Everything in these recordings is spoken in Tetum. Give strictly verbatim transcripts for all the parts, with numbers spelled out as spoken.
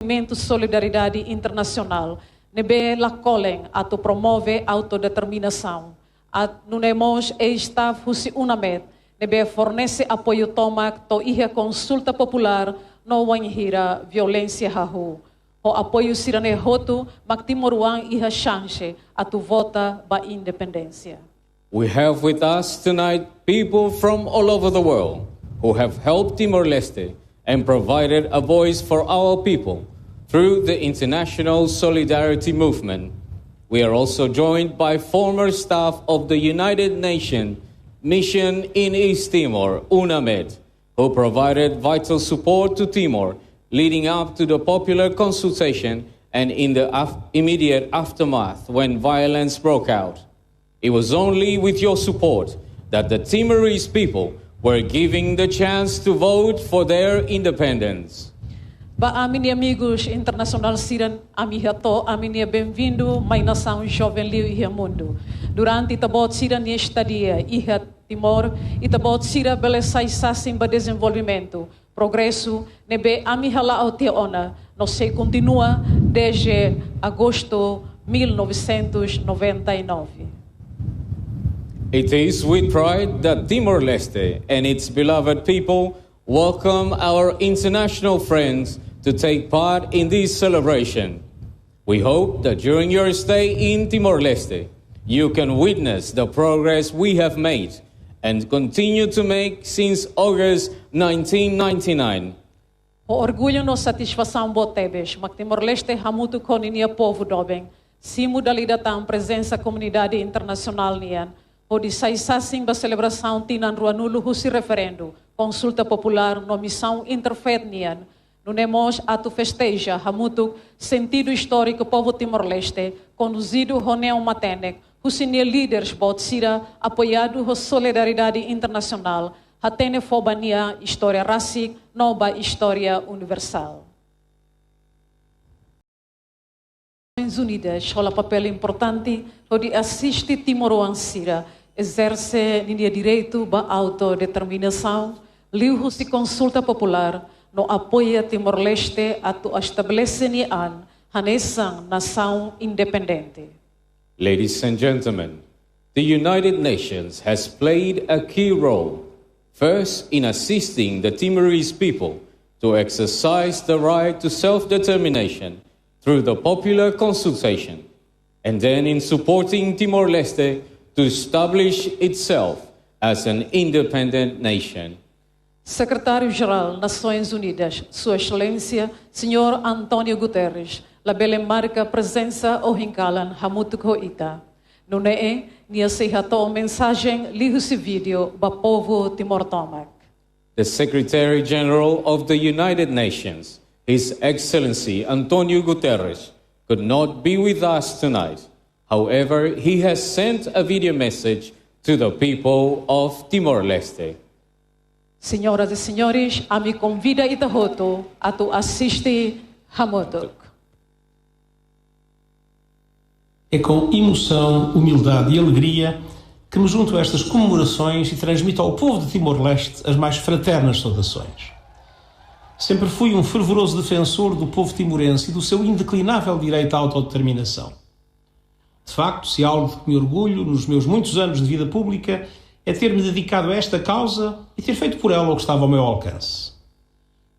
movimentu solidariedade internasionál ne'ebé la kolen atu promove autodeterminasaun. Atu nune'e mós e staff husi UNAMED ne'ebé fornese apoiu tomak to'o iha konsulta populár no wainhira violénsia hahú. Ho apoiu sira-ne'e hotu mak timoroan iha xanse atu vota ba independénsia. We have with us tonight people from all over the world who have helped Timor-Leste and provided a voice for our people through the international solidarity movement. We are also joined by former staff of the United Nations Mission in East Timor, UNAMED, who provided vital support to Timor leading up to the popular consultation and in the af- immediate aftermath when violence broke out. It was only with your support that the Timorese people were given the chance to vote for their independence. Ba ami-nia amigus internasionál sira, ami hato'o ami-nia benvindu mai nasaun joven liu iha mundu. Durante ita-boot sira-nia estadia iha Timor, ita-boot sira bele sai sasin ba dezenvolvimentu, progresu ne'ebé ami hala'o tiha ona no sei kontinua desde agostu mil novecentos e noventa e nove. It is with pride that Timor-Leste and its beloved people welcome our international friends to take part in this celebration. We hope that during your stay in Timor-Leste, you can witness the progress we have made and continue to make since August nineteen ninety-nine. Ho orgullu no satisfasaun boot tebes mak Timor-Leste hamutuk ho ninia povu doben simu dala ida tan prezensa komunidade internasionál nian hodi sai sasin ba selebrasaun tinan ruanulu husi referendu, konsulta populár no misaun Interfaith nian, nune'e mós atu festeja hamutuk sentidu istóriku povu Timor-Leste, konduzidu ho neon matenek husi nia líderes boot sira, apoiadu ho solidariedade internasionál, hatene fó ba nia istória rasik no ba istória universál. Nasoins Unidas hola papél importante hodi asiste timoroan sira ezerse ninia direitu ba autodeterminasaun, liuhusi konsulta populár, no apoia Timor-Leste atu estabelese nia an hanesan nasaun independente. Ladies and gentlemen, the United Nations has played a key role, first in assisting the Timorese people to exercise the right to self-determination through the popular consultation, and then in supporting Timor-Leste to establish itself as an independent nation. Sekretáriu-Jerál Nasoins Unidas, Sua Exelénsia Señór António Guterres, labele marka prezensa ohin kalan hamutuk ho ita. Nune'e, nia sei hato'o mensajen liuhusi vídeo ba povu Timor tomak. The Secretary General of the United Nations, His Excellency António Guterres, could not be with us tonight. However, he has sent a video message to the people of Timor-Leste. Senhoras e senhores, ami konvida ita hotu atu asiste hamutuk. É com emoção, humildade e alegria que me junto a estas comemorações e transmito ao povo de Timor-Leste as mais fraternas saudações. Sempre fui um fervoroso defensor do povo timorense e do seu indeclinável direito à autodeterminação. De facto, se há algo de que me orgulho nos meus muitos anos de vida pública, é ter-me dedicado a esta causa e ter feito por ela o que estava ao meu alcance.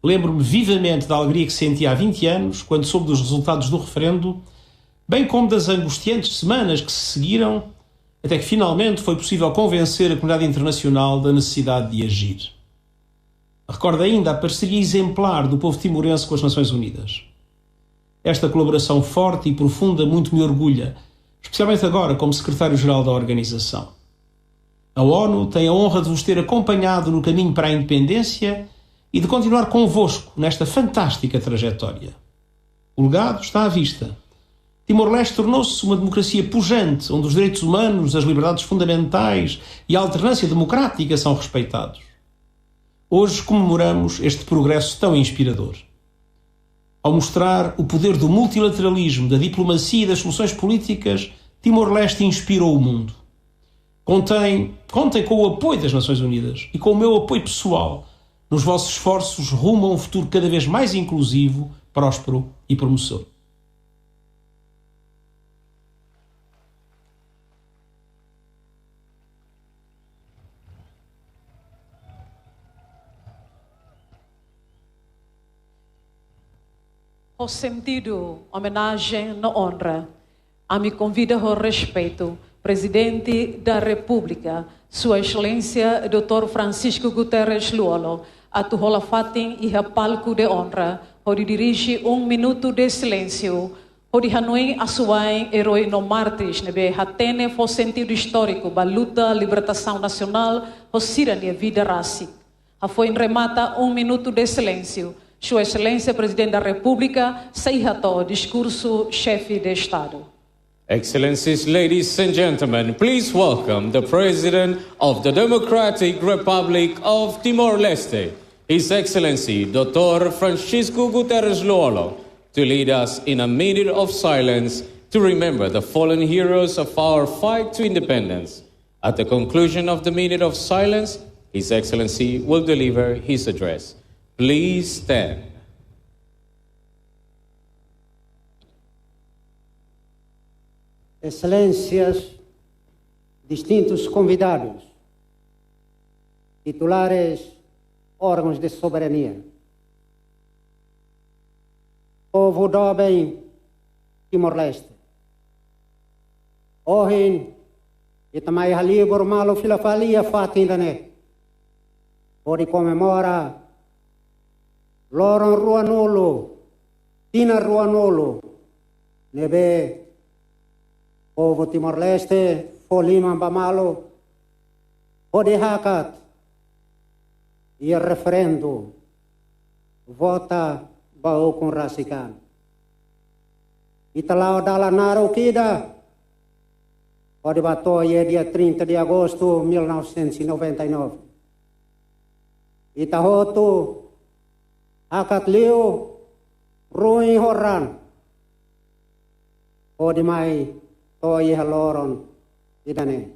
Lembro-me vivamente da alegria que senti há vinte anos, quando soube dos resultados do referendo, bem como das angustiantes semanas que se seguiram, até que finalmente foi possível convencer a comunidade internacional da necessidade de agir. Recordo ainda a parceria exemplar do povo timorense com as Nações Unidas. Esta colaboração forte e profunda muito me orgulha, especialmente agora como secretário-geral da organização. A ONU tem a honra de vos ter acompanhado no caminho para a independência e de continuar convosco nesta fantástica trajetória. O legado está à vista. Timor-Leste tornou-se uma democracia pujante, onde os direitos humanos, as liberdades fundamentais e a alternância democrática são respeitados. Hoje comemoramos este progresso tão inspirador. Ao mostrar o poder do multilateralismo, da diplomacia e das soluções políticas, Timor-Leste inspirou o mundo. Contem, contem com o apoio das Nações Unidas e com o meu apoio pessoal nos vossos esforços rumo a um futuro cada vez mais inclusivo, próspero e promissor. Ho sentidu omenajen no onra, ami konvida ho respeitu Prezidente da Repúblika, Sua Exelénsia doutór Francisco Guterres Lú-Olo, atu hola fatin iha palku de onra, hodi dirije um minuto de silêncio, hodi hanoin asuwa'in eroi no mártires ne'ebé hatene fó sentidu istóriku ba luta libertasaun nasionál ho sira-nia vida rasik. Hafoin remata um minuto de silêncio, Sua Exelénsia Prezidente da Repúblika sei hato'o diskursu Xefe de Estadu. Excellencies, ladies and gentlemen, please welcome the President of the Democratic Republic of Timor-Leste, His Excellency doutór Francisco Guterres Lú-Olo, to lead us in a minute of silence to remember the fallen heroes of our fight to independence. At the conclusion of the minute of silence, His Excellency will deliver his address. Please stand. Exelénsias, distintus konvidados, titulares órgãos de soberania, povu doben Timor-Leste. Ohin, ita mai halibur malu fila fali iha fatin ida-ne'e, hodi komemora loron ruanulu, tinan ruanulu, ne'ebé povu Timor-Leste fó liman ba malu, hodi hakat iha referendu, vota ba ukun rasik an. Ita la'o dalan naruk ida, hodi bá to'o iha dia trinta de agosto mil novecentos e noventa e nove. Ita hotu hakat liu, ruin ho raan, hodi mai to'o iha loron ida-ne'e.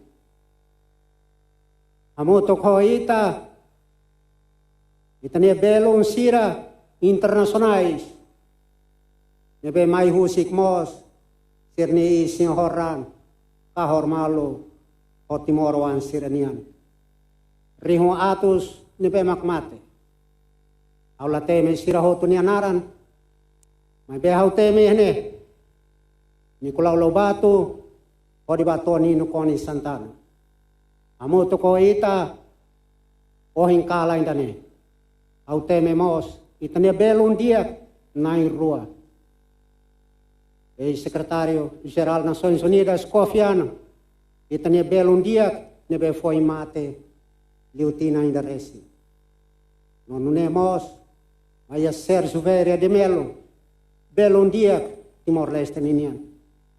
Hamutuk ho ita, ita-nia belun sira internasionais ne'ebé mai husik mós sira-nia isin ho raan, kahur malu ho timoroan sira-nian. Rihun atus ne'ebé mak mate. Ha'u la temi sira hotu nia naran, maibé ha'u temi ne'e, Nicolau Lobato, hodi bá to'o Nino Konis Santana. Hamutuk ho ita, ohin kalan ida-ne'e. Ha'u temi mós ita-nia belun di'ak na'in-rua, eis-Sekretáriu-Jerál Nasoins Unidas Kofi Annan, ita-nia belun di'ak ne'ebé foin mate liu tinan ida resin. No nune'e mós, mai iha Sérgio Vieira de Mello, belun di'ak Timor-Leste ninian,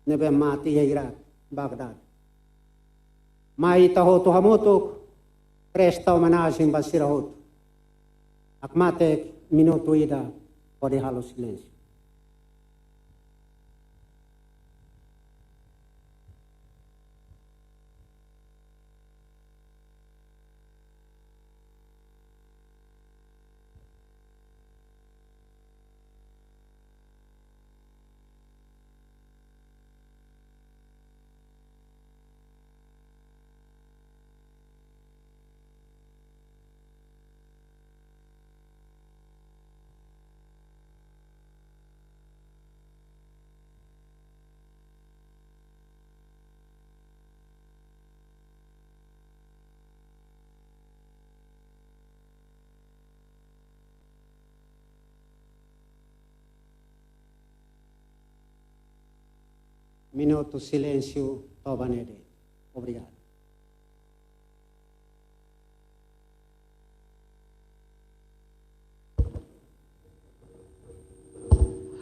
ne'ebé mate iha Irak, Bagdad. Mai ita hotu hamutuk presta omenajen ba sira hotu. Hakmatek minutu ida hodi halo silénsiu. Minutu silénsiu to'o ba ne'e de'it. Obrigadu.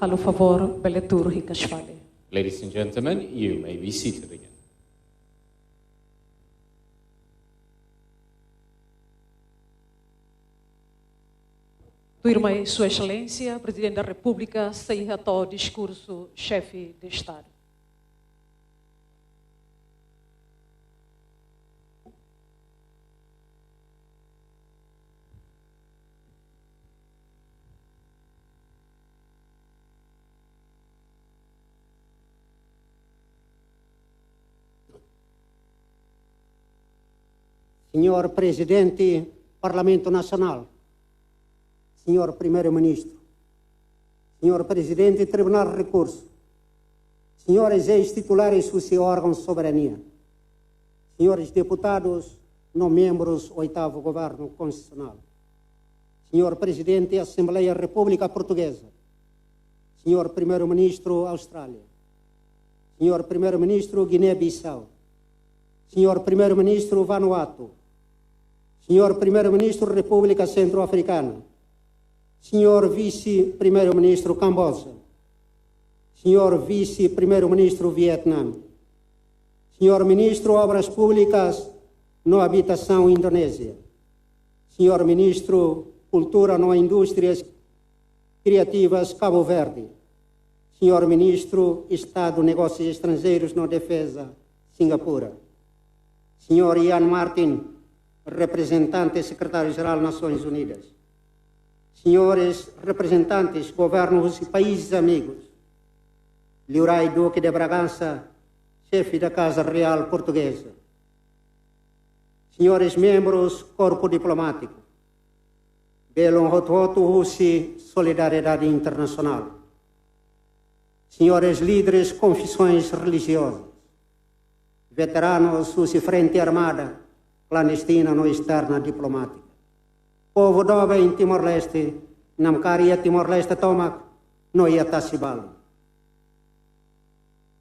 Halo favór, bele tuur hikas fali. Ladies and gentlemen, you may be seated again. Tuirmai, Sua Exelénsia Prezidente da Repúblika sei hato'o diskursu Xefe de Estadu. Señór Prezidente Parlamentu Nasionál, Señór Primeiru-Ministru, Señór Prezidente Tribunál Rekursu, señores eis-titulares husi órgaun soberania, señores deputadus no membrus Oitavu Governu Konstitusionál, señór Prezidente Asembleia Repúblika Portugeza, señór Primeiru-Ministru Austrália, señór Primeiru-Ministru Guiné-Bissau, señór Primeiru-Ministru Vanuatu, señór Primeiru-Ministru Repúblika Sentru-Afrikana, señór Vise-Primeiru-Ministru Kamboja, señór Vise-Primeiru-Ministru Vietname, señór Ministru Obras Públikas no Abitasaun Indonézia, señór Ministru Kultura no Indústrias Kriativas Kabu Verdi, señór Ministru Estadu Negósius Estranjeirus no Defeza Singapura, señór Ian Martin, reprezentante Sekretáriu-Jerál Nasoins Unidas, señores reprezentantes governu husi países amigos, Liurai Duque de Bragança, Xefe da Casa Real Portuguesa, señores membrus Korpu Diplomátiku, belun hotu-hotu husi solidariedade internasionál, señores líderes konfesoins relijiozas, veteranus husi Frente Armada Klandestina no Esterna Diplomátika, povu doben Timor-Leste, namkari iha Timor-Leste tomak no iha tasi-balun.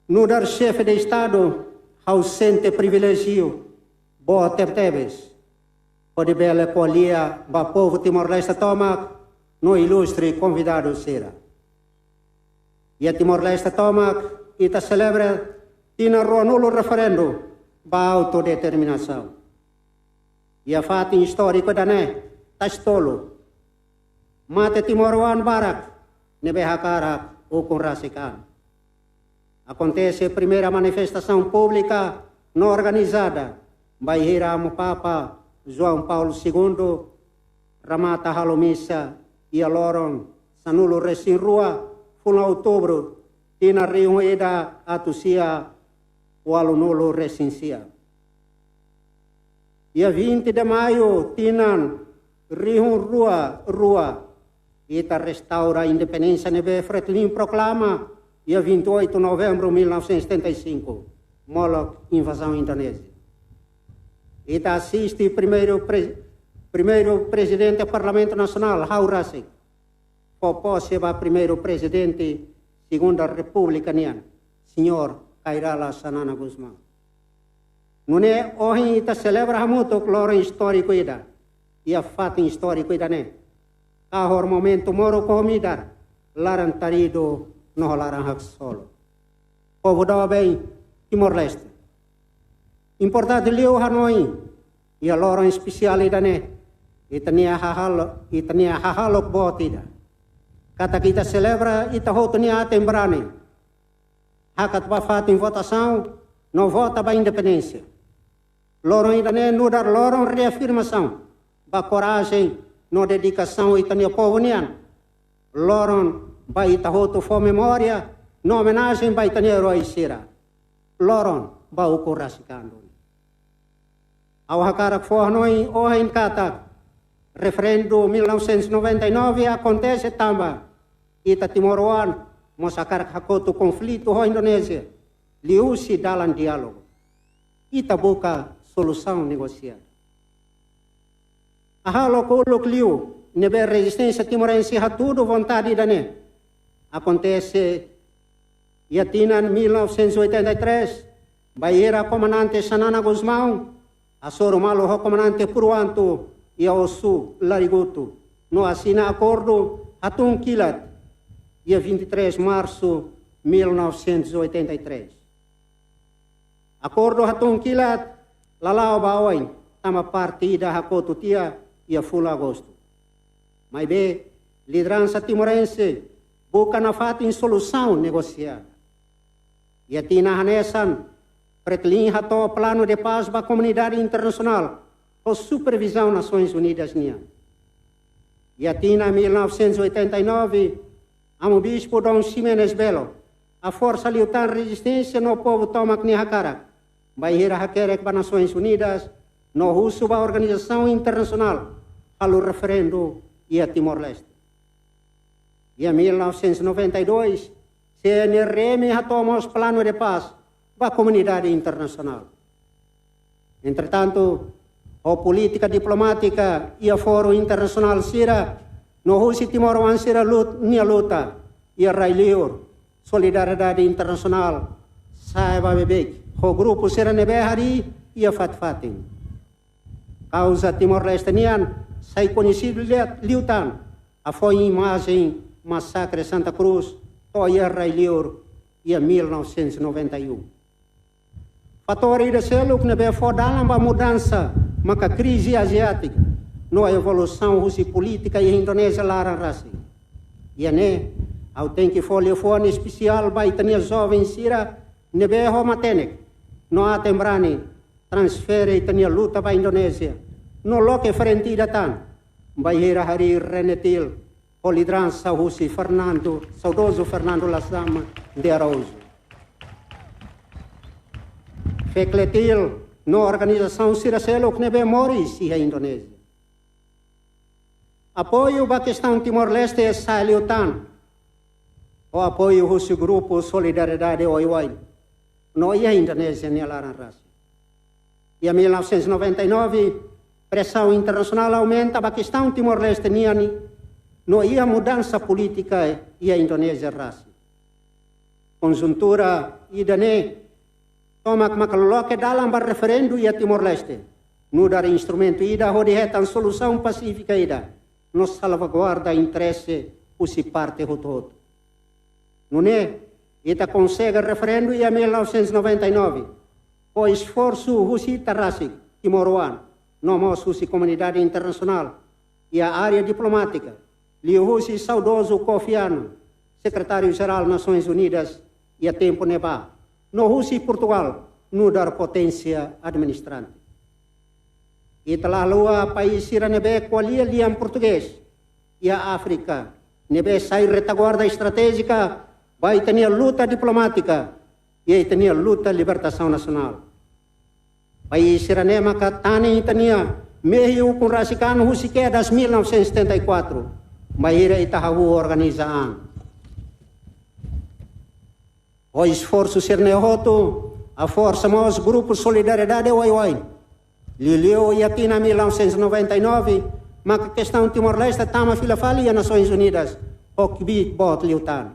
Nu'udar Xefe de Estadu, ha'u sente priviléjiu boot tebetebes hodi bele ko'alia ba povu Timor-Leste tomak no ilustre konvidadu sira. Iha Timor-Leste tomak, ita selebra tinan ruanulu referendu ba autodeterminasaun. Iha fatin istóriku ida-ne'e, tasi-tolu mate timoroan barak ne'ebé hakarak ukun rasik an. Akontese primeira manifestasaun públika no organizada bainhira Amu Papa João Paulo Segundo remata halo misa iha loron sanulu-resin-rua fulan Outubru, tinan rihun ida atus sia ualunulu-resin-sia. Iha vinte de Maio, tinan rihun rua rua, ita restaura independénsia ne'ebé Fretilin proklama iha vinte e oito Novembru mil novecentos e setenta e cinco, molok invazaun Indonézia. Ita asiste primeiru pre-, primeiru Prezidente Parlamentu Nasionál, ha'u rasik, fó pose ba Primeiru Prezidente Segunda Repúblika nian, señór Kay Rala Xanana Gusmão. Nune'e ohin ita selebra hamutuk loron istóriku ida, iha fatin istóriku ida-ne'e, kahur momentu moruk ho midar, laran-taridu no laran haksolok. Povu doben Timor-Leste, importante liu hanoin, iha loron espesiál ida-ne'e, ita-nia hahalok, ita-nia hahalok boot ida, katak ita selebra ita hotu nia aten-brani, hakat ba fatin votasaun no vota ba independénsia. Loron ida-ne'e nu'udar loron reafirmasaun ba korajen no dedikasaun ita-nia povu nian. Loron ba ita hotu fó memória no omenajen ba ita-nia erói sira. Loron ba ukun rasik an duni. Ha'u hakarak fó hanoin ohin katak referendu mil novecentos e noventa e nove akontese tanba ita timoroan mós hakarak hakotu konflitu ho Indonézia liuhusi dalan diálogu. Ita buka solusaun negosiada. Hahalok uluk liu ne'ebé rezisténsia timorense hatudu vontade ida-ne'e akontese iha tinan mil novecentos e oitenta e três, bainhira Komandante Xanana Gusmão hasoru malu ho Komandante Puru Antu iha Ossu Larigutu, no asina akordu hatun kilat iha vinte e três Março mil novecentos e oitenta e três. Akordu hatun kilat la la'o ba oin, tanba parte ida hakotu tiha iha fulan Agostu. Maibé, lideransa timorense buka nafatin solusaun negosiada. Iha tinan hanesan, Fretilin hato'o planu de pás ba komunidade internasionál ho supervizaun Nasoins Unidas nian. Iha tinan mil novecentos e oitenta e nove, Amu Bispu Dom Ximenes Belo haforsa liután rezisténsia no povu tomak nia hakarak, bainhira hakerek ba Nasoins Unidas no husu ba organizasaun internasionál halo referendu iha Timor-Leste. Iha mil novecentos e noventa e dois, C N R M hato'o mós planu de pás ba komunidade internasionál. Entretantu, ho polítika diplomátika iha fórum internasionál sira, no husi timoroan sira lut-, nia luta iha rai-liur, solidariedade internasionál sa'e ba beibeik ho grupu sira ne'ebé harii iha fatin-fatin. Kauza Timor-Leste nian sai koñesidu liu-, liután, hafoin imajen masakre Santa Cruz to'o iha rai-liur iha mil novecentos e noventa e um. Fatór ida seluk ne'ebé fó dalan ba mudansa maka krize aziátika no evolusaun husi polítika iha Indonézia laran rasik. Iha ne'e, ha'u tenke fó liafuan espesiál ba ita-nia joven sira ne'ebé ho matenek no aten-brani transfere ita-nia luta ba Indonézia no loke frente ida tan, bainhira harii Renetil ho lideransa husi Fernando, saudozu Fernando Lasama de Araújo. Fekletil no organizasaun sira seluk ne'ebé moris iha Indonézia. Apoiu ba kestaun Timor-Leste sa'e liután ho apoiu husi grupu Solidariedade oioin no iha Indonézia nia laran rasik. Iha mil novecentos e noventa e nove, presaun internasionál aumenta ba kestaun Timor-Leste nian no iha mudansa polítika iha Indonézia rasik. Konjuntura ida-ne'e tomak maka loke dalan ba referendu iha Timor-Leste, nu'udar instrumentu ida hodi hetan solusaun pasífika ida no salvaguarda interese husi parte hotu-hotu. Nune'e, ita konsege referendu iha mil novecentos e noventa e nove, ho esforsu husi ita rasik, timoroan, no mós husi komunidade internasionál, iha área diplomátika, liuhusi saudozu Kofi Annan, Sekretáriu-Jerál Nasoins Unidas iha tempu ne'ebá, no husi Portugál nu'udar poténsia administrante. Ita la haluha país sira ne'ebé ko'alia lian portugés iha Áfrika, ne'ebé sai retaguarda estratéjika ba ita-nia luta diplomátika iha ita-nia luta libertasaun nasionál. País sira-ne'e maka tanin ita-nia mehi ukun rasik an husi kedas mil novecentos e setenta e quatro, bainhira ita hahú organiza an. Ho esforsu sira-ne'e hotu, haforsa mós grupu Solidariedade oioin. Liuliu iha tinan mil novecentos e noventa e nove, maka kestaun Timor-Leste tama fila fali iha Nasoins Unidas, ho kbiit boot liután.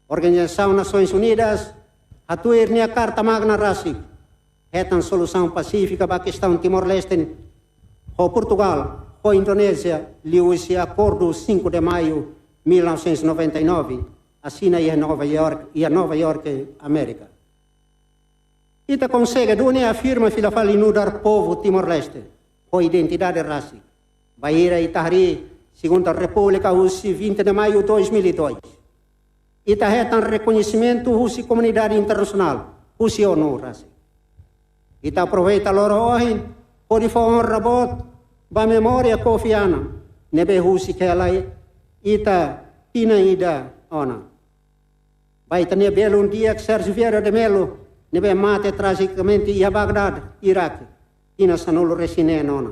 Organizasaun Nasoins Unidas hatuir nia Karta Magna rasik, hetan solusaun pasífika ba kestaun Timor-Leste ho Portugál, ho Indonézia, liuhusi Akordu cinco de Maio mil novecentos e noventa e nove, asina iha Nova York, iha Nova York, Amérika. Ita konsege duni afirma fila fali nu'udar povu Timor-Leste ho identidade rasik, bainhira ita harii Segunda Repúblika husi vinte de Maio dois mil e dois. Ita hetan rekoñesimentu husi komunidade internasionál, husi ONU rasik. Ita aproveita loron ohin hodi fó onra boot ba memória Kofi Annan, ne'ebé husik hela ita tinan ida ona. Ba ita-nia belun di'ak Sérgio Vieira de Mello, ne'ebé mate trajikamente iha Bagdad, Iraque, tinan sanulu-resin-neen ona.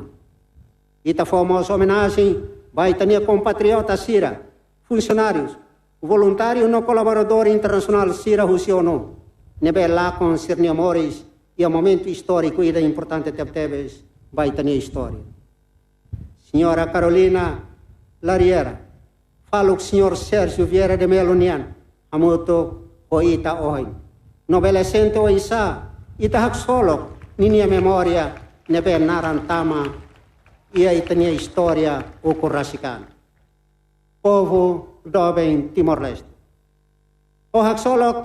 Ita fó mós omenajen ba ita-nia kompatriota sira, funsionárius, voluntáriu no kolaboradór internasionál sira husi ONU, ne'ebé lakon sira-nia moris iha momentu istóriku ida importante tebetebes ba ita-nia istória. Señora Carolina Lariera, faluk Señór Sérgio Vieira de Mello nian, hamutuk ho ita ohin. No bele sente oinsá ita haksolok ninia memória ne'ebé naran tama iha ita-nia istória ukun rasik an. Povu doben Timor-Leste. Ho haksolok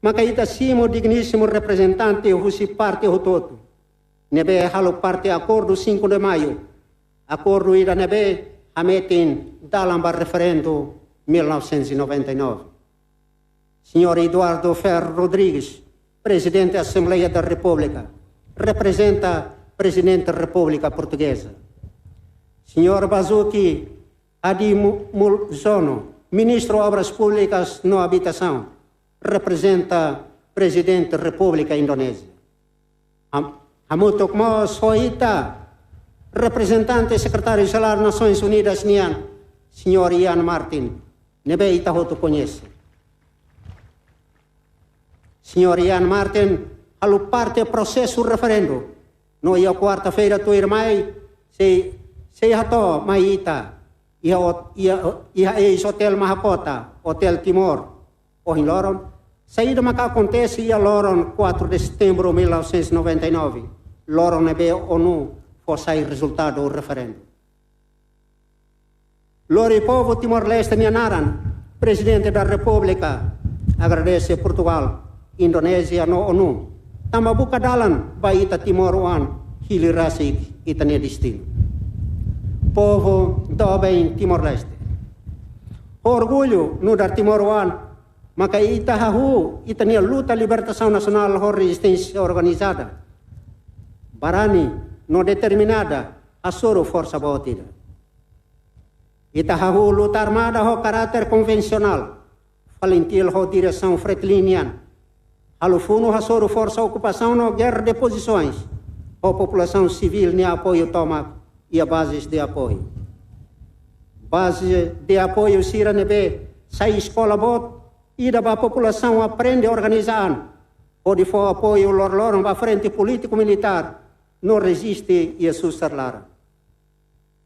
maka ita simu dignísimu reprezentante husi parte hotu-hotu ne'ebé halo parte Akordu cinco de Maio, akordu ida ne'ebé hametin dalan ba referendu mil novecentos e noventa e nove. Señór Eduardo Ferro Rodrigues, Prezidente Asembleia da Repúblika, reprezenta Prezidente Repúblika Portugeza. Señór Bazuki Hadi Mu-, Muljono, Ministru Obras Públikas no Abitasaun, reprezenta Prezidente Repúblika Indonézia. Am-, Hamutuk mós ho ita, reprezentante Sekretáriu Jerál Nasoins Unidas nian, Señór Ian Martin, ne'ebé ita hotu koñese. Señór Ian Martin halo parte prosesu referendu, no iha kuarta-feira tuirmai sei, sei hato'o mai ita iha ot-, iha, iha eis Hotel Mahakota, Hotel Timor, ohin loron, saida maka akontese iha loron quatro de setembro mil novecentos e noventa e nove, loron ne'ebé ONU fó sai rezultadu referendu. Lori povu Timor-Leste nia naran, Prezidente da Repúblika agradese Portugál, Indonézia no ONU, tanba buka dalan ba ita timoroan hili rasik ita-nia destinu. Povu doben Timor-Leste, orgullu nu'udar timoroan, maka ita hahú ita-nia luta libertasaun nasionál ho rezisténsia organizada, barani no determinada hasoru forsa boot ida. Ita hahú luta armada ho karáter konvensionál, FALINTIL ho diresaun FRETILIN nian, halo funu hasoru forsa okupasaun no gerra de pozisoens, ho populasaun sivíl nia apoiu tomak iha bazes de apoiu. Baze de apoiu sira ne'ebé sai eskola boot ida ba populasaun aprende organiza an, hodi fó apoiu loroloron ba frente polítiku-militár no reziste iha susar laran.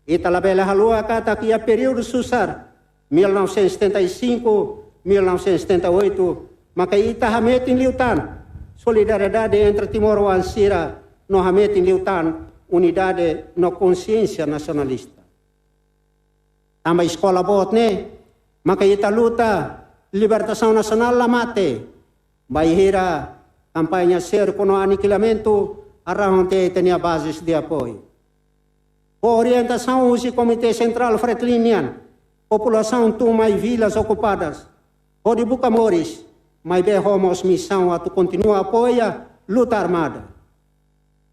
Ita labele haluha katak iha períodu susar, mil novecentos e setenta e cinco, mil novecentos e setenta e oito, maka ita hametin liután solidariedade entre timoroan sira no hametin liután unidade no konsiénsia nasionalista. Tanba eskola boot ne'e, maka ita luta libertasaun nasionál la mate, bainhira kampaña serku no anikuilamentu arrahon tiha ita-nia bazes de apoiu. Ho orientasaun husi Komité Sentrál FRETILIN nian, populasaun tun mai vilas okupadas, hodi buka moris, maibé ho mós misaun atu kontinua apoia luta armada.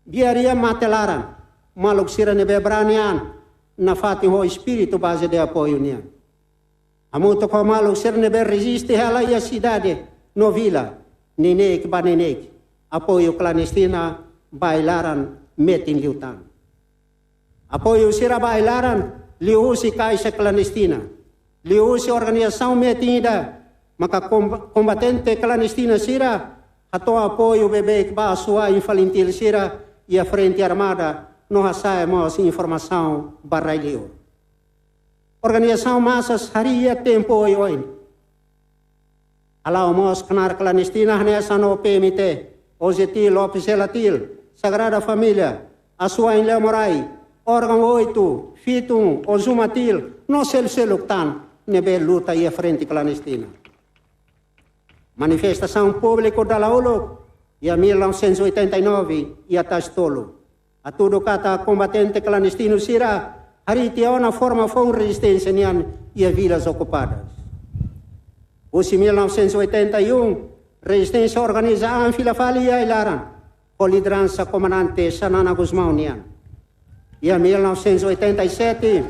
Biaria mate laran, maluk sira ne'ebé brani an nafatin ho espíritu baze de apoiu nian. Hamutuk ho maluk sira ne'ebé reziste hela iha sidade no vila, neineik ba neineik, apoiu klandestina ba ai-laran metin liután. Apoiu sira ba ai-laran liuhusi kaixa klandestina, liuhusi organizasaun metin ida, maka kom-, kombatente klandestina sira hato'o apoiu beibeik ba asuwa'in FALINTIL sira iha frente armada no hasa'e mós informasaun ba rai-liur. Organizasaun masas harii iha tempu oioin. Hala'o mós knaar klandestina hanesan OPMT, OJETIL, OPCLA-TIL, Sagrada Família, Asuwa'in Leon Morais, Órgaun oito, Fitun, OJUMA-TIL, no seluk-seluk tan ne'ebé luta iha frente klandestina. Manifestasaun públiku dala uluk iha mil novecentos e oitenta e nove iha Tasi Tolu. Hatudu katak kombatente klandestinu sira harii tiha ona forma foun rezisténsia nian iha vilas okupadas. Husi mil novecentos e oitenta e um, rezisténsia organiza an fila fali iha ai-laran, ho lideransa Komandante Xanana Gusmão nian. Iha mil novecentos e oitenta e sete,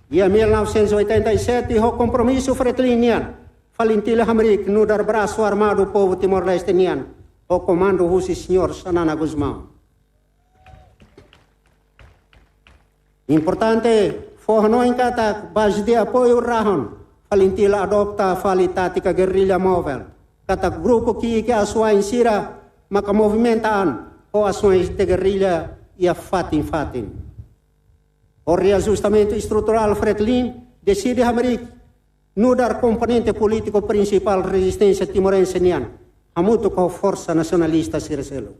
iha mil novecentos e oitenta e sete, ho kompromisu FRETILIN nian, FALINTIL hamriik nu'udar brasu armadu povu Timor-Leste nian, ho komandu husi Señór Xanana Gusmão. Importante fó hanoin katak baze de apoiu rahun, FALINTIL adota fali tátika gerrilla móvel, katak grupu ki'ik asuwa'in sira maka movimenta an ho asoens de gerrilla iha fatin-fatin. Ho reajustamentu estruturál, FRETILIN deside hamriik nu'udar komponente polítiku prinsipál rezisténsia timorense nian, hamutuk ho forsa nasionalista sira seluk.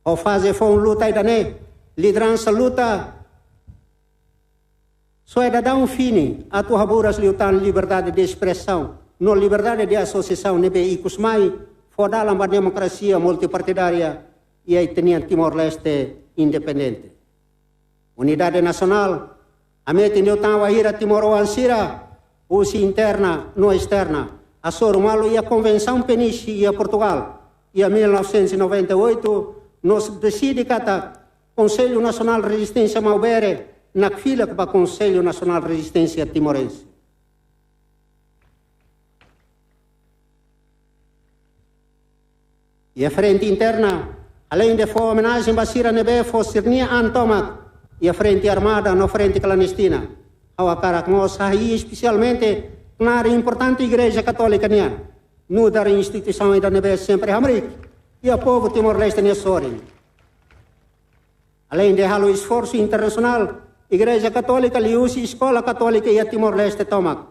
Ho faze foun luta ida-ne'e, lideransa luta soe daudaun fini atu haburas liután liberdade de espresaun no liberdade de asosiasaun ne'ebé ikus mai fó dalan ba demokrasia multipartidária iha ita-nia Timor-Leste independente. Unidade nasionál hametin liután wainhira timoroan sira, husi interna no esterna, hasoru malu iha Konvensaun Peniche iha Portugál iha mil novecentos e noventa e oito, no deside katak Konsellu Nasionál Rezisténsia Maubere nakfilak ba Konsellu Nasionál Rezisténsia Timorense. Iha frente interna, aleinde fó omenajen ba sira ne'ebé fó sira-nia an tomak iha frente armada no frente klandestina, ha'u hakarak mós hahi'i espesialmente knaar importante Igreja Katólika nian, nu'udar instituisaun ida ne'ebé sempre hamriik iha povu Timor-Leste nia sorin. Aleinde halo esforsu internasionál, Igreja Katólika liuhusi Eskola Katólika iha Timor-Leste tomak,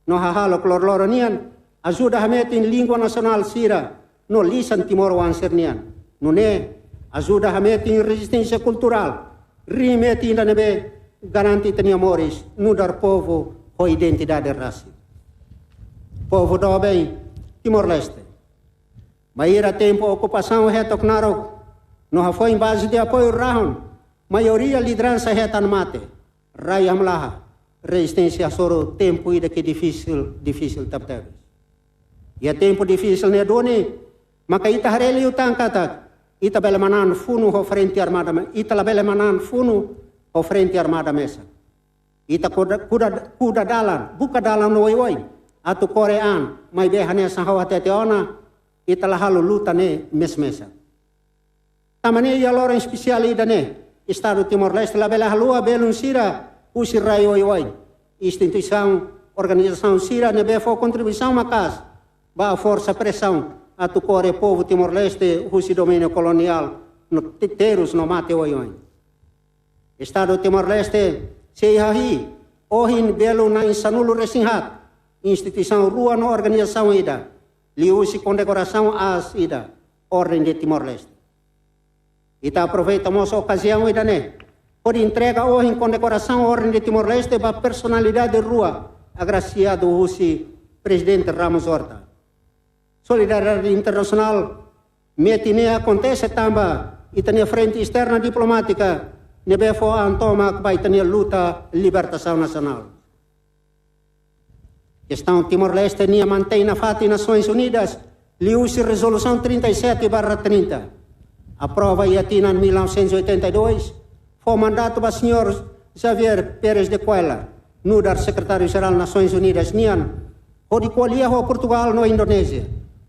no hahalok loroloron nian, ajuda hametin língua nasionál sira no lisan timoroan sira-nian. Nune'e, ajuda hametin rezisténsia kulturál, riin metin ida ne'ebé garante ita-nia moris nu'udar povu ho identidade rasik. Povu doben Timor-Leste, bainhira tempu okupasaun hetok naruk no hafoin baze de apoiu rahun, maioria lideransa hetan mate, rai hamlaha, rezisténsia hasoru tempu ida ke difisil, difisil tebetebes. Iha tempu difisil ne'e duni, maka ita haree liután katak ita bele manán funu ho frente armada me-, ita labele manán funu ho frente armada mesak. Ita kuda, kuda, kuda dalan, buka dalan no oioin atu kore an, maibé hanesan ha'u hatete ona, ita la halo luta ne'e mesmesak. Tanba ne'e iha loron espesiál ida-ne'e, Estadu Timor-Leste labele haluha belun sira husi rai oioin, instituisaun, organizasaun sira ne'ebé fó kontribuisaun maka'as ba forsa presaun atu kore povu Timor-Leste husi domíniu koloniál no te-, terus no mate oioin. Estadu Timor-Leste sei hahi'i ohin belun na'in sanulu resin haat, instituisaun rua no organizasaun ida, liuhusi kondekorasaun aas ida, Orden de Timor-Leste. Ita aproveita mós okaziaun ida-ne'e hodi entrega ohin kondekorasaun Orden de Timor-Leste ba personalidade rua agrasiadu husi Prezidente Ramos Horta. Solidariedade internasionál metin ne'e akontese tanba ita-nia frente esterna diplomátika ne'ebé fó an tomak ba ita-nia luta libertasaun nasionál. Kestaun Timor-Leste nian mantein nafatin Nasoins Unidas liuhusi Rezolusaun trinta e sete barra trinta, aprova iha tinan mil novecentos e oitenta e dois, fó mandatu ba Señór Javier Pérez de Cuéllar, nu'udar Sekretáriu Jerál Nasoins Unidas nian, hodi ko'alia ho Portugál no Indonézia,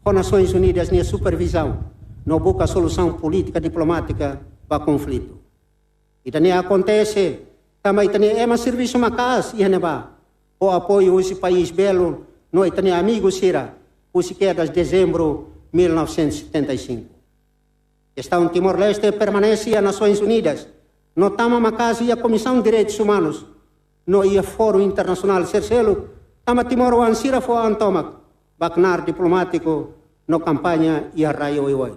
ho Nasoins Unidas nia supervizaun, no buka solusaun polítika diplomátika ba konflitu. Ida-ne'e akontese tanba ita-nia ema servisu maka'as iha ne'ebá, ho apoiu husi país belun no ita-nia amigu sira, husi kedas Dezembru mil novecentos e setenta e cinco. Kestaun Timor-Leste permanese iha Nasoins Unidas, no tama maka'as iha Komisaun Direitus Umanus, no iha fórum internasionál sira seluk, tanba timoroan sira fó an tomak ba knaar diplomátiku no kampaña iha rai oioin.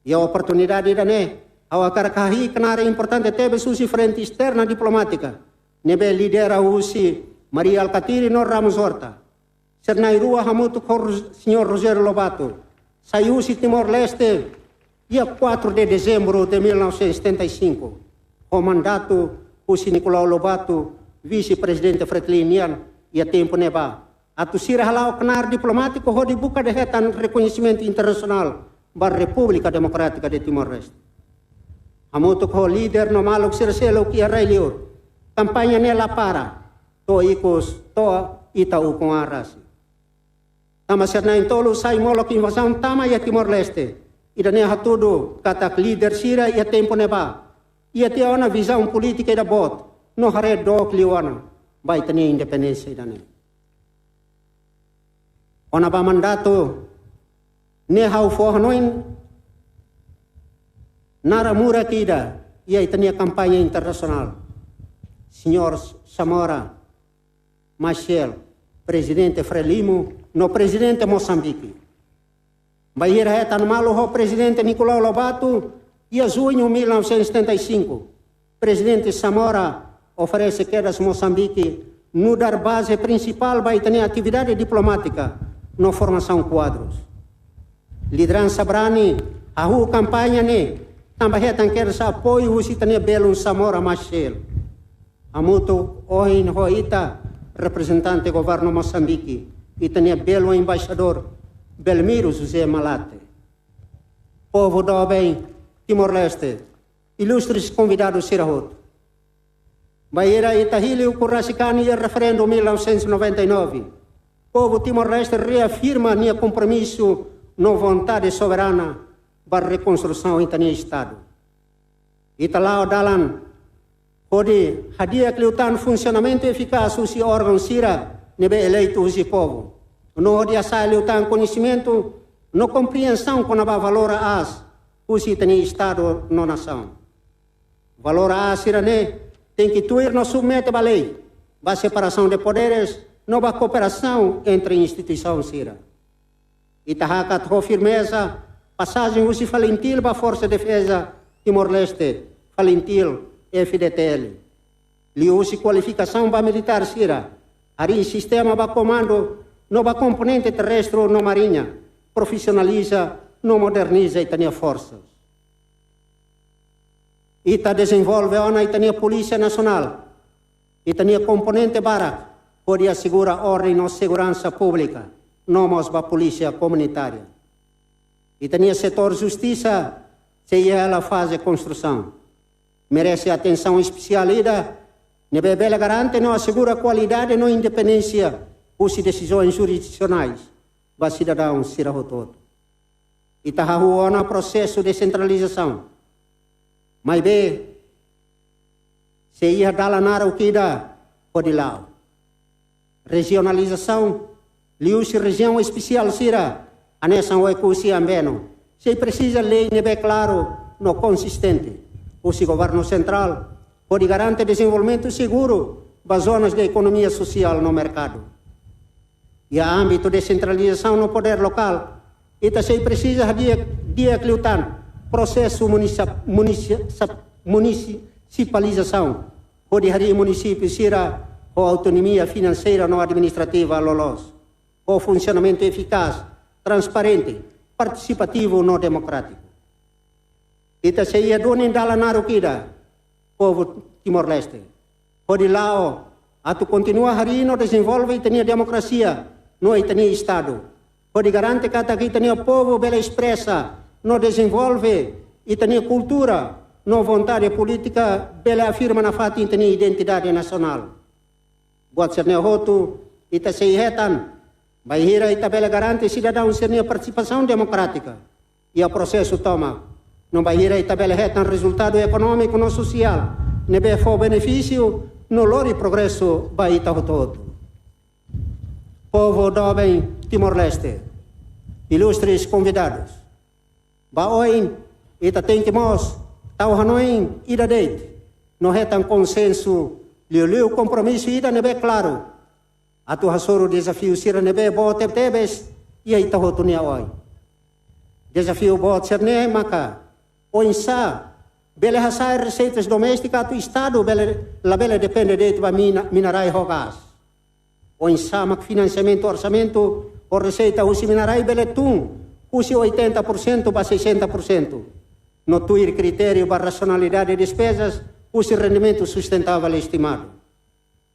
Iha oportunidade ida-ne'e, ha'u hakarak hahi'i knaar importante tebes husi frente esterna diplomátika, ne'ebé lidera husi Mari Alkatiri no Ramos Horta. Sira na'in-rua hamutuk ho Ros-, Señór Rogério Lobato, sai husi Timor-Leste, iha quatro de dezembro de mil novecentos e setenta e cinco, ho mandatu husi Nicolau Lobato, vise-prezidente Fretilin nian, iha tempu ne'ebá, atu sira hala'o knaar diplomátiku hodi buka hetan rekoñesimentu internasionál ba Repúblika Demokrátika de Timor-Leste. Hamutuk ho líder no maluk sira seluk iha rai-li'ur, kampaña ne'e la para, to'o ikus, to'o ita ukun an rasik. Tanba sira na'in-tolu sai molok invazaun tama iha Timor-Leste, ida-ne'e hatudu katak líder sira iha tempu ne'ebá, iha tiha ona vizaun polítika ida boot, no haree dook liu ona ba ita-nia independénsia ida-ne'e. Kona-ba mandatu ne'e ha'u fó hanoin naran murak ida iha ita-nia kampaña internasionál. Señór Samora Machel, Prezidente Frelimo, no Prezidente Mosambike. Bainhira hetan malu ho Prezidente Nicolau Lobato, iha juñu mil novecentos e setenta e cinco, Prezidente Samora oferese kedas Mosambike nu'udar baze prinsipál ba ita-nia atividade diplomátika no formasaun kuadrus. Lideransa brani hahú kampaña ne'e tanba hetan kedas apoiu husi ita-nia belun Samora Machel. Hamutuk ohin ho ita, reprezentante governu Mosambike, ita-nia belun embaixadór Belmiro José Malate. Povu doben Timor-Leste, ilustres konvidadus sira hotu. Bainhira ita hili ukun rasik an iha referendu mil novecentos e noventa e nove, povu Timor-Leste reafirma nia kompromisu no vontade soberana ba rekonstrusaun ita-nia Estadu. Ita la'o dalan hodi hadi'a liután funsionamentu efikás husi órgaun sira ne'ebé eleitu husi povu, no hodi hasa'e liután koñesimentu no komprensaun kona-ba valór aas husi ita-nia Estadu no nasaun. Valór aas sira-ne'e tenke tuir no submete ba lei, ba separasaun de poderes, no ba kooperasaun entre instituisaun sira. Ita hakat ho firmeza pasajen husi FALINTIL ba Forsa Defeza Timor-Leste, FALINTIL, F D T L. Liuhusi kualifikasaun ba militár sira, harii sistema ba komandu, no ba komponente terrestre no mariña, profisionaliza no moderniza ita-nia forsas. Ita dezenvolve ona ita-nia Polísia Nasionál, ita-nia komponente barak, hodi asegura orden no seguransa públika, no mós ba polísia komunitária. Ita-nia setór justisa sei iha hela faze konstrusaun. Merese atensaun espesiál ida, ne'ebé bele garante no asegura kualidade no independénsia husi desizaun jurisdisionais ba sidadaun sira hotu-hotu. Ita hahú ona prosesu desentralizasaun. Maibé, sei iha dalan naruk ida hodi la'o. Rejionalizasaun, liuhusi rejiaun espesiál sira, hanesan Oekusi Ambeno, sei presiza lei ne'ebé klaru no konsistente husi governu sentrál, hodi garante dezenvolvimentu seguru ba zonas de ekonomia sosiál no merkadu. Iha ámbitu desentralizasaun no podér lokál, ita sei presiza hadi'a di'ak liután prosesu munisa-, munisa-, munisipalizasaun, hodi harii munisípiu sira ho autonomia finanseira no administrativa loloos, ho funsionamentu efikás, transparente, partisipativu no demokrátiku. Ita sei iha duni dalan naruk ida, povu Timor-Leste, hodi la'o atu kontinua harii no dezenvolve ita-nia demokrasia no ita-nia Estadu, hodi garante katak ita-nia povu bele espresa no dezenvolve ita-nia kultura no vontade polítika, bele afirma nafatin ita-nia identidade nasionál. Buat sira-ne'e hotu ita sei hetan bainhira ita bele garante sidadaun sira-nia partisipasaun demokrátika iha prosesu tomak, no bainhira ita bele hetan rezultadu ekonómiku no sosiál ne'ebé fó benefísiu no lori progresu ba ita hotu-hotu. Povu doben Timor-Leste, ilustres konvidadus, ba oin ita tenke mós tau hanoin ida de'it, no hetan konsensu, liuliu kompromisu ida ne'ebé klaru, atu hasoru dezafiu sira ne'ebé boot tebetebes iha ita hotu nia oin. Dezafiu boot sira-ne'e maka: oinsá bele hasa'e reseitas doméstika atu Estadu bele, labele depende de'it ba mina-, mina-rai ho gás? Oinsá mak finansiamentu orsamentu ho reseita husi mina-rai bele tun husi oitenta por sentu ba sessenta por sentu, no tuir kritériu ba rasionalidade despezas husi rendimentu sustentavel estimadu?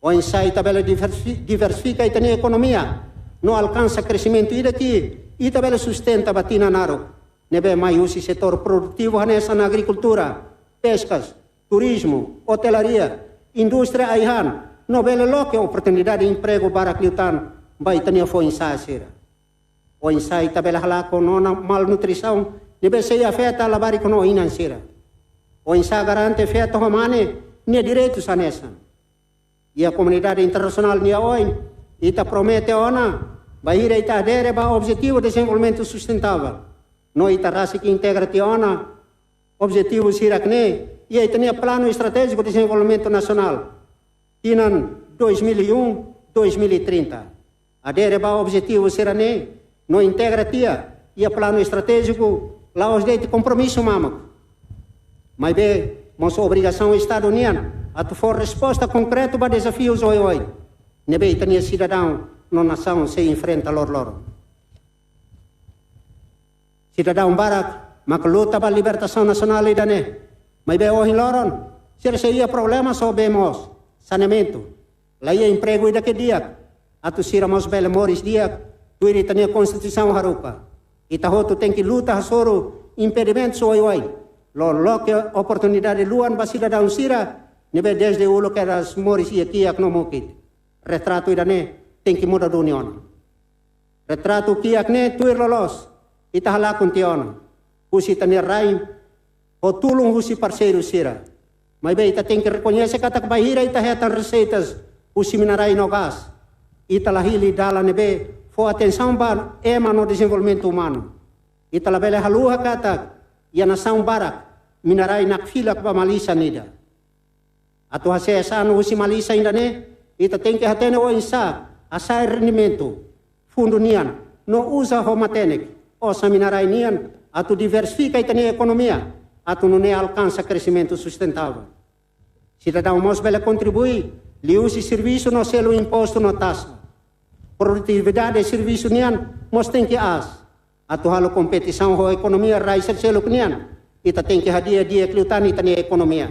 Oinsá ita bele diversi-, diversifika ita-nia ekonomia no alkansa kresimentu ida ke ita bele sustenta ba tinan naruk, ne'ebé mai husi setór produtivu hanesan agrikultura, peskas, turizmu, otelaria, indústria ai-han, no bele loke oportunidade empregu barak liután ba ita-nia foin-sa'e sira? Oinsá ita bele halakon ona malnutrisaun ne'ebé sei afeta labarik no inan sira? Oinsá garante feto ho mane nia direitus hanesan? Iha komunidade internasionál nia oin, ita promete ona bainhira ita adere ba Objetivu Dezenvolvimentu Sustentavel, no ita rasik integra tiha ona objetivu sira-ne'e iha ita-nia Planu Estratéjiku Dezenvolvimentu Nasionál, tinan dois mil e um, dois mil e trinta. Adere ba objetivu sira-ne'e no integra tiha iha planu estratéjiku la'ós de'it kompromisu mamuk, maibé mós obrigasaun Estadu nian atu fó resposta konkretu ba dezafius oioin ne'ebé ita-nia sidadaun no nasaun sei enfrenta loroloron. Sidadaun barak mak luta ba libertasaun nasionál ida-ne'e, maibé ohin loron sira sei iha problema, sira be mós saneamentu, la iha empregu ida ke di'ak atu sira mós bele moris di'ak tuir ita-nia Konstituisaun haruka. Ita hotu tenke luta hasoru impedimentus oioin, no loke oportunidade luan ba sidadaun sira ne'ebé dezde uluk kedas moris iha kiak no mukit. Retratu ida-ne'e tenke muda duni ona. Retratu kiak ne'e tuir loloos Ita halakon tiha ona husi ita-nia rain ho tulun husi parseiru sira. Maibé ita tenke rekoñese katak bainhira ita hetan reseitas husi mina-rai no gás, ita la hili dalan ne'ebé fó atensaun ba ema no dezenvolvimentu umanu. Ita labele haluha katak iha nasaun barak mina-rai nakfilak ba malisan ida. Atu hasees an husi malisan ida-ne'e, ita tenke hatene oinsá hasa'e rendimentu fundu nian no uza ho matenek osan mina-rai nian atu diversifika ita-nia ekonomia, atu nune'e alkansa kresimentu sustentável. Sidadaun mós bele kontribui liuhusi servisu no selu impostu no taxa. Produtividade servisu nian mós tenke aas. Atu halo kompetisaun ho ekonomia rai sira seluk nian, ita tenke hadi'a di'ak liután ita-nia ekonomia.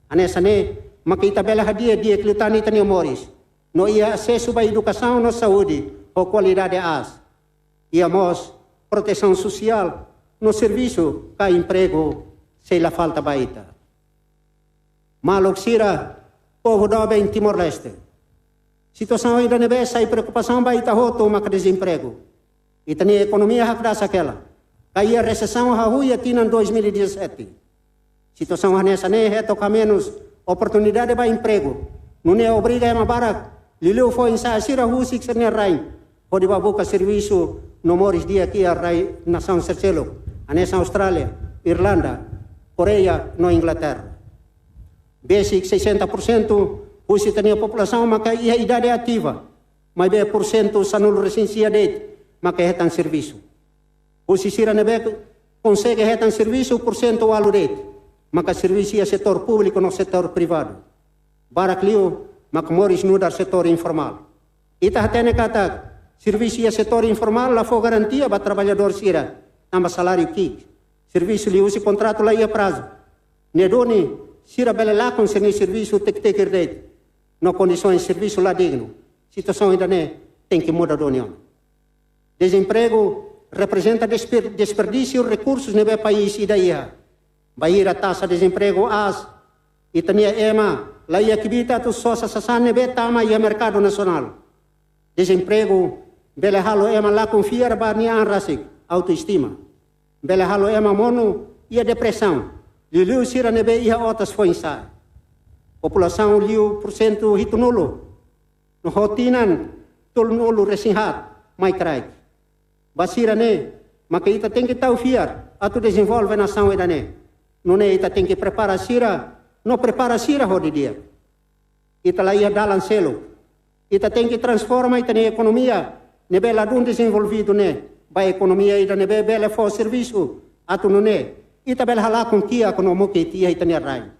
Hanesan ne'e maka ita bele hadi'a di'ak liután ita-nia moris, no iha asesu ba edukasaun no saúde ho kualidade aas. Iha mós protesaun sosiál no servisu ka empregu sei la falta ba ita. Maluk sira, povu doben Timor-Leste. Situasaun ida ne'ebé sai preokupasaun ba ita hotu maka dezempregu. Ita-nia ekonomia hakdasak hela, ka iha resesaun hahú iha tinan dois mil e dezassete. Situasaun hanesan ne'e hetok hamenus oportunidade ba empregu. Nune'e obriga ema barak liuliu foin-sa'e sira husik sira-nia rain hodi bá buka servisu no moris di'ak iha rai nasaun sira seluk, hanesan Austrália, Irlanda, Koreia no Inglaterra. Besik sessenta por cento husi ita-nia populasaun maka iha idade ativa, maibé porsentu sanulu-resin-sia de'it maka hetan servisu. Husi sira ne'ebé konsege hetan servisu, porsentu ualu de'it maka servisu iha setór públiku no setór privadu. Barak liu maka moris nu'udar setór informál. Ita hatene katak servisu iha setór informál la fó garantia ba traballadór sira, tanba saláriu ki'ik. Servisu liuhusi kontratu la iha prazu. Ne'e duni sira bele lakon sira-nia servisu tek-teker de'it, no kondisoens servisu la dignu. Situasaun ida-ne'e tenke muda duni ona. Dezempregu reprezenta desper-, desperdísiu rekursus ne'ebé país ida iha. Bainhira taxa dezempregu aas, ita-nia ema la iha kbiit atu sosa sasán ne'ebé tama iha merkadu nasionál. Dezempregu bele halo ema lakon fiar ba nia an rasik, autoestima. Bele halo ema monu iha depresaun, liuliu sira ne'ebé iha otas foin-sa'e. Populasaun liu porsentu hitunulu, no ho tinan tolunulu-resin-haat mai kraik. Ba sira-ne'e maka ita tenke tau fiar atu dezenvolve nasaun ida-ne'e. Nune'e ita tenke prepara sira, no prepara sira ho di'ak. Ita la iha dalan seluk. Ita tenke transforma ita-nia ekonomia ne'ebé ladún dezenvolvidu ne'e ba ekonomia ida ne'ebé bele fó servisu, atu nune'e ita bele halakon kiak no mukit iha ita-nia rain.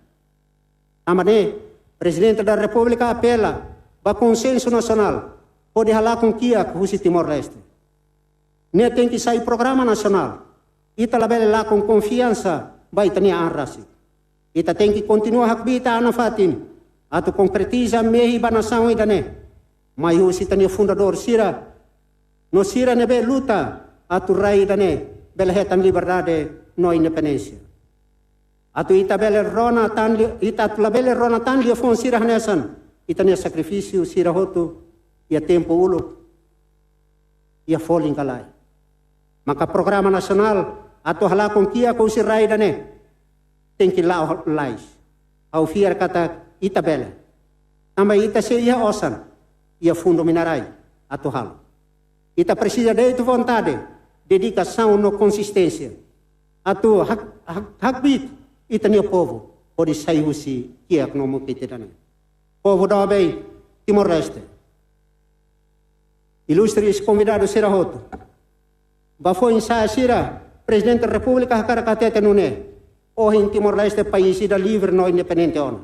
Tanba ne'e, Prezidente da Repúblika apela ba konsensu nasionál hodi halakon kiak husi Timor-Leste. Ne'e tenke sai programa nasionál. Ita labele lakon konfiansa ba ita-nia an rasik. Ita tenke kontinua hakbiit an nafatin atu konkretiza mehi ba nasaun ida-ne'e, mai husi ita-nia fundadór sira no sira ne'ebé luta atu rai ida-ne'e bele hetan liberdade no independénsia. Atu ita bele rona tan li-, ita atu labele rona tan liafuan sira hanesan ita-nia sakrifísiu sira hotu iha tempu uluk iha folin ka lae. Maka programa nasionál atu halakon kiak husi rai ida-ne'e tenke la'o lalais. Ha'u fiar katak ita bele. Tanba ita sei iha osan, iha fundu mina-rai atu halo. Ita presiza de'it vontade, dedikasaun no konsisténsia atu hak-, hak-, hakbiit ita-nia povu hodi sai husi kiak no mukit ida-ne'e. Povu doben Timor-Leste. Ilustres konvidadu sira hotu. Ba foin-sa'e sira, Prezidente Repúblika hakarak hatete nune'e: ohin Timor-Leste país ida livre no independente ona.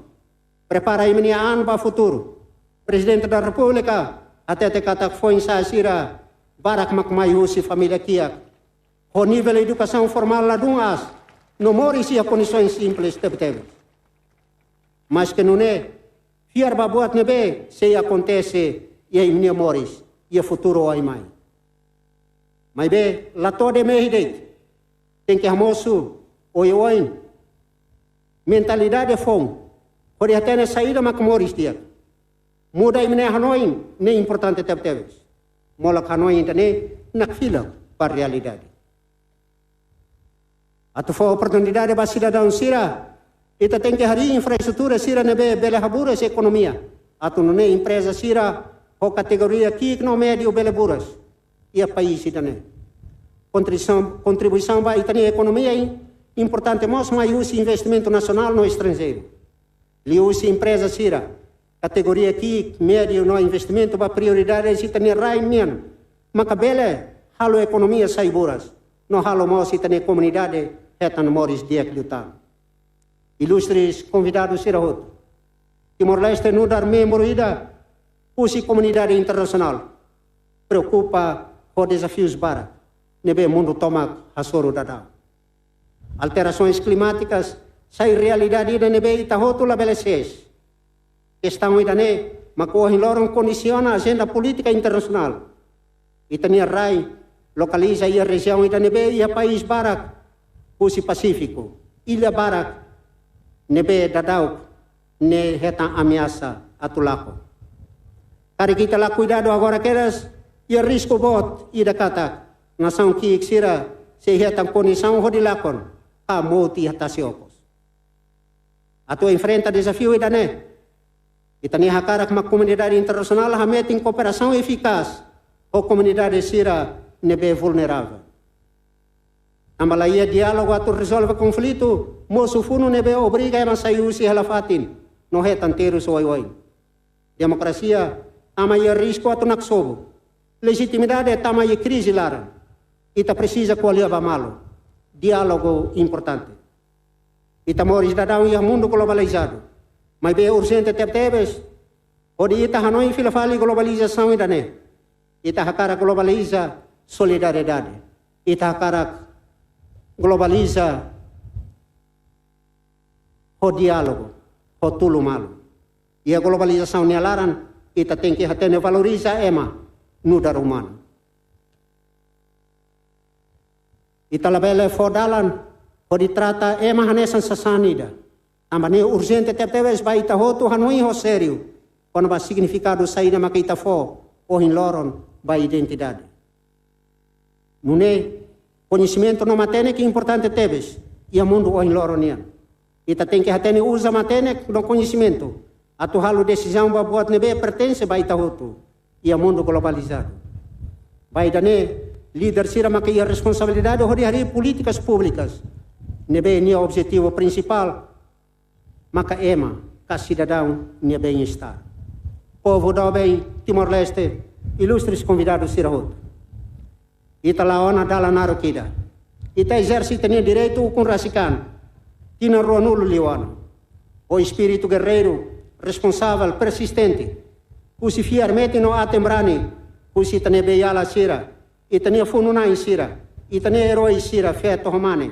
Prepara imi-nia an ba futuru. Prezidente da Repúblika hatete katak foin-sa'e sira barak mak mai husi família kiak, ho nivel edukasaun formál ladún aas, no moris iha kondisoens simples tebetebes. Maske nune'e, fiar ba buat ne'ebé sei akontese iha imi-nia moris iha futuru oin mai. Maibé la to'o de'it mehi de'it. Tenke hamosu oioin mentalidade foun hodi hatene saida mak moris di'ak. Muda imi-nia hanoin ne'e importante tebetebes. Molok hanoin ida-ne'e nakfilak ba realidade. Atu fó oportunidade ba sidadaun sira, ita tenke harii infraestrutura sira ne'ebé bele haburas ekonomia. Atu nune'e empreza sira ho kategoria ki'ik no médiu bele buras iha país ida-ne'e. Kontribuisaun, kontribuisaun ba ita-nia ekonomia i importante mós mai husi investimentu nasionál no estranjeiru. Liuhusi empreza sira kategoria ki'ik, médiu no investimentu ba prioridade ita-nia rai nian, maka bele halo ekonomia sai buras, no halo mós ita-nia komunidade hetan moris di'ak liután. Ilustres konvidadu sira hotu, Timor-Leste nu'udar membru ida husi komunidade internasionál preokupa ho dezafius barak ne'ebé mundu tomak hasoru daudaun. Alterasoens klimátikas sai realidade ida ne'ebé ita hotu labele sees. Kestaun ida-ne'e mak ohin loron kondisiona ajenda polítika internasionál. Ita-nia rai lokaliza iha rejiaun ida ne'ebé iha país barak husi Pasífiku, illa barak ne'ebé daudauk ne'e hetan ameasa atu lakon. Karik ita la kuidadu agora kedas, iha risku boot ida katak nasaun ki'ik sira sei hetan kondisaun hodi lakon ka mout iha tasi okos. Atu enfrenta dezafiu ida-ne'e, ita-nia hakarak mak komunidade internasionál hametin kooperasaun efikás ho komunidade sira ne'ebé vulneravel. Tanba la iha diálogu atu rezolve konflitu, mosu funu ne'ebé obriga ema sai husi hela-fatin no hetan terus oioin. Demokrasia tama iha risku atu naksobu. Lejitimidade tama iha krize laran. Ita presiza ko'alia ba malu. Diálogu importante. Ita moris daudaun iha mundu globalizadu. Maibé urjente tebetebes hodi ita hanoin fila fali globalizasaun ida-ne'e. Ita hakarak globaliza solidariedade. Ita hakarak globaliza ho diálogu, ho tulun malu. Iha globalizasaun nia laran, ita tenke hatene valoriza ema nu'udar umanu. Ita labele fó dalan hodi trata ema hanesan sasán ida. Tanba ne'e urjente tebetebes ba ita hotu hanoin ho sériu kona-ba signifikadu saida maka ita fó ohin loron ba identidade. Nune'e, koñesimentu no matenek importante tebes iha mundu ohin loron nian. Ita tenke hatene uza matenek no koñesimentu atu halo desizaun ba buat ne'ebé pertense ba ita hotu iha mundu globalizadu. Ba ida-ne'e, líder sira maka iha responsabilidade hodi harii polítikas públikas ne'ebé nia objetivu prinsipál maka ema ka sidadaun nia bem-estar. Povu doben Timor-Leste, ilustres konvidadu sira hotu. Ita la ona dalan naruk ida. Ita ezerse ita-nia direitu ukun rasik an tinan ruanulu liu ona. Ho espíritu gerreiru, responsavel, persistente, husi fiar metin no aten-brani husi ita-nia beiala sira, ita-nia funu-na'in sira, ita-nia erói sira, feto ho mane,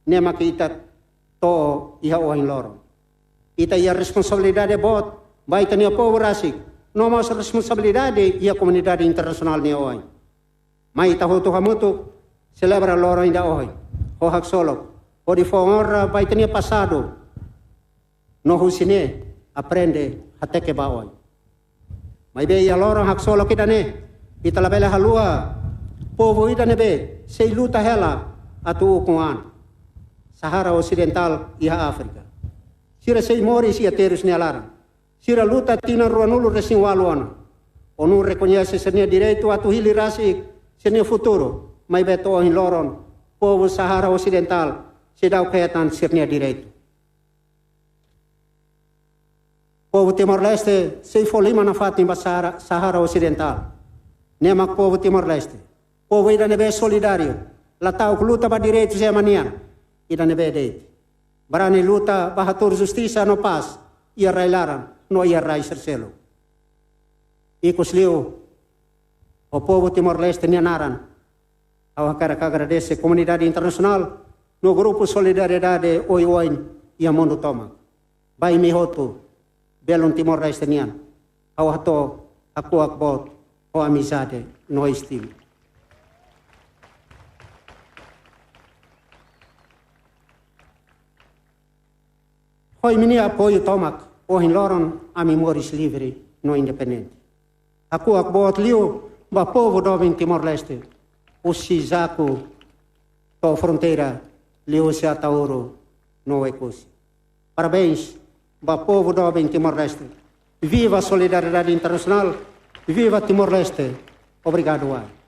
ne'e maka ita to'o iha ohin loron. Ita iha responsabilidade boot ba ita-nia povu rasik, no mós responsabilidade iha komunidade internasionál nia oin. Mai ita hotu hamutuk selebra loron ida ohin ho haksolok, hodi fó onra ba ita-nia pasadu, no husi ne'e aprende hateke ba oin. Maibé iha loron haksolok ida-ne'e, ita labele haluha povu ida ne'ebé sei luta hela atu ukun an. Sahara Osidentál iha Áfrika. Sira sei moris iha terus nia laran. Sira luta tinan ruanulu-resin-ualu ona. ONU rekoñese sira-nia direitu atu hili rasik sira-nia futuru, maibé to'o ohin loron, povu Sahara Osidentál seidauk hetan sira-nia direitu. Povu Timor-Leste sei fó liman nafatin ba Sahara, Sahara Osidentál. Ne'e mak povu Timor-Leste. Povu ida ne'ebé solidáriu, la ta'uk luta ba direitus ema nian, ida ne'ebé de'it. Brani luta ba hatuur justisa no pás iha rai-laran no iha rai sira seluk. Ikusliu, ho povu Timor-Leste nia naran, ha'u hakarak agradese komunidade internasionál no grupu solidariedade oioin iha mundu tomak. Ba imi hotu, belun Timor-Leste nian, ha'u hato'o hakuak boot ho amizade no estima. Ho imi-nia apoiu tomak, ohin loron ami moris livre no independente. Hakuak boot liu ba povu doben Timor-Leste, husi Jaco to'o fronteira liuhusi Ataúro no Oekusi. Parabéns ba povu doben Timor-Leste. Viva solidariedade internasionál. Viva Timor-Leste. Obrigadu, wa'in.